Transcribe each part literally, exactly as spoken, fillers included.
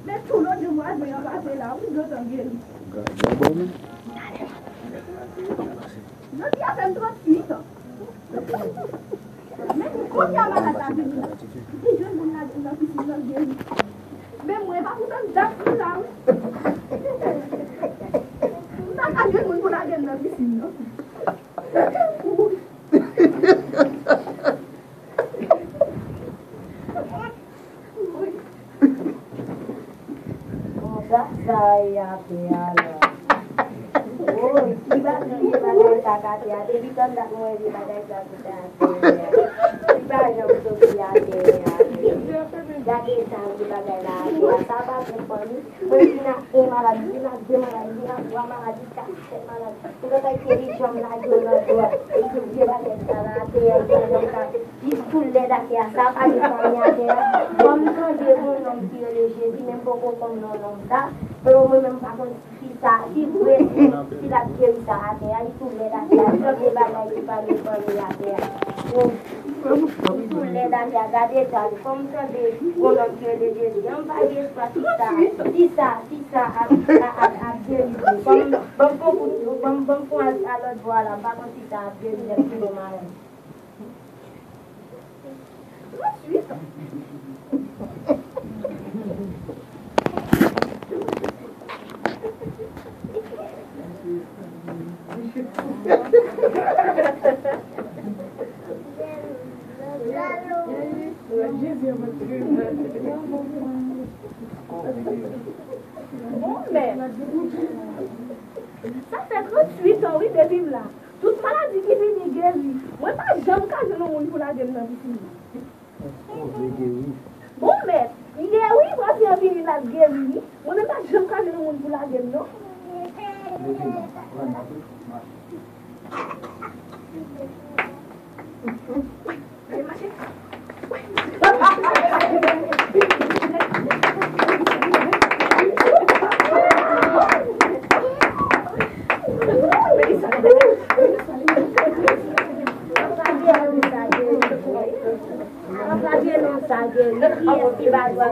Men tou lòt jou vwazen an pase la, wi, dlo tan geri. Jodi a fè m tranntuit an. Men kounye a malad la vini la. Li jwenn moun lage l nan pisin nan geri. Men mwen pa kontan dat m la, wi. M pa ka jwenn moun pou lage m nan pisin nan. Konsa sa ye atè a la. Woy, ki pa bliye bagay sa k atè a. Depi tann dat mwen wè vye bagay sa ki ta atè a. Li pa janm soti atè a. Gade sa vye bagay la atè a. Sa pa bon fanmi. Mwen vin ak en malad, vin ak de malad, vin ak twa malad, jiska sèt malad. Mwen gentan kite li janm lage nan dwòt. Epi vye bagay sa la atè a, li pa janm ka. Li tou lèd atè a, sa pa gen fanmi atè a. Bon, m tande gon nonm ki rele Jezi, men m poko konn non nonm sa. Men mwen menm m pa konn si sa, si vre, si, si l ap geri sa atè a, li tou lèd atè a, li sanble bagay ki pa gen fanmi atè a. Bon, li tou lèd atè a, gade eta li. Kòm m tande gon nonm ki rele Jezi, an m pa gen espwa si sa, si sa, si sa ap, ap, ap, ap geri vre. Kòm, ban m fon kout, ban m, ban m fon al, al lòt bò a la, m pa konn si sa ap geri nèt si yon malad. Bon, men, sa fè tranntuit an, wi, depi m la. Tout maladi ki vini geri. Mwen pa janm ka jwenn yon moun pou lage m nan pisin nan. Bon, mèt, m geri, vwazen an vini, l al geri, wi. Mwen menm pa janm ka jwenn yon moun pou lage m, non. Anpaje nonm sa geri. Anpaje nonm sa geri. Kiyès ki ba dwa,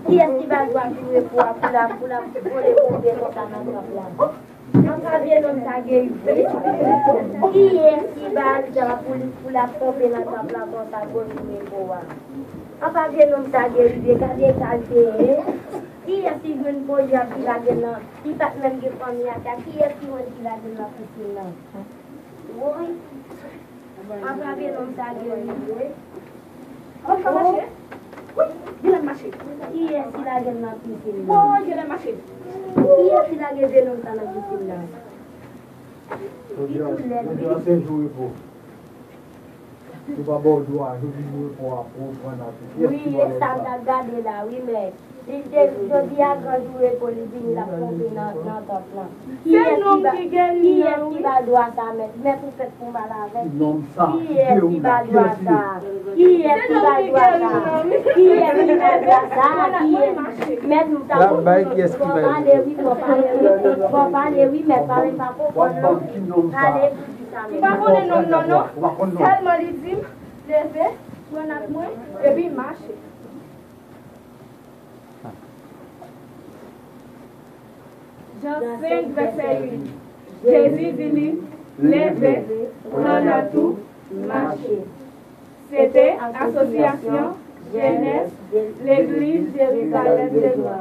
kiyès ki ba dwa sou repo a pou l ap, pou l ap vole konpe konsa nan tanp la? Anpaje nonm sa geri vre. Kiyès ki ba l dwa pou l, pou l ap konpe nan tanp la konsa gwo sou repo a? Anpaje nonm sa geri vre. Gade kalite, en. Kiyès ki jwenn podyab ki lage l nan, ki pa t menm gen fanmi atè a? Kiyès ki jwenn ki lage l nan pisin nan? Woy. Anpaje nonm sa geri vre. Kòman sa mache? Wi, genlè m mache. Kiyès ki lage m nan pisin nan? Woy, genlè m mache. Kiyès ki lage vye nonm sa nan pisin nan? Li tou lèd, wi. Jodi a se jou repo. Yo pa ba w dwa, jodi jou repo a pou w pran nan pisin. Wi, e sa m t ap gade la, wi, men. Li te, jodi a gran jou repo, li vini, l ap konpe nan, nan tanp lan. Kiyès ki ba, kiyès ki ba l dwa sa, mèt? Mèt ou fèk pou mal avèk li. Kiyès ki ba l dwa sa? Kiyès ki ba l dwa sa? Kiyès ki ba l dwa sa? Kiyès? Mèt m ta konprann. Fò pale wi, fò pale wi, fò pale wi, mèt pale m pa konprann non. Pale pou di sa, mèt. M pa konnen non, non, non. Sèlman li di m, leve, pran ak mwen, epi mache. Jan senk, vèsè uit. Jezi di li, leve, pran nat ou, mache. Se te Asosyasyon Jenès Legliz Jerizalèm de Nò.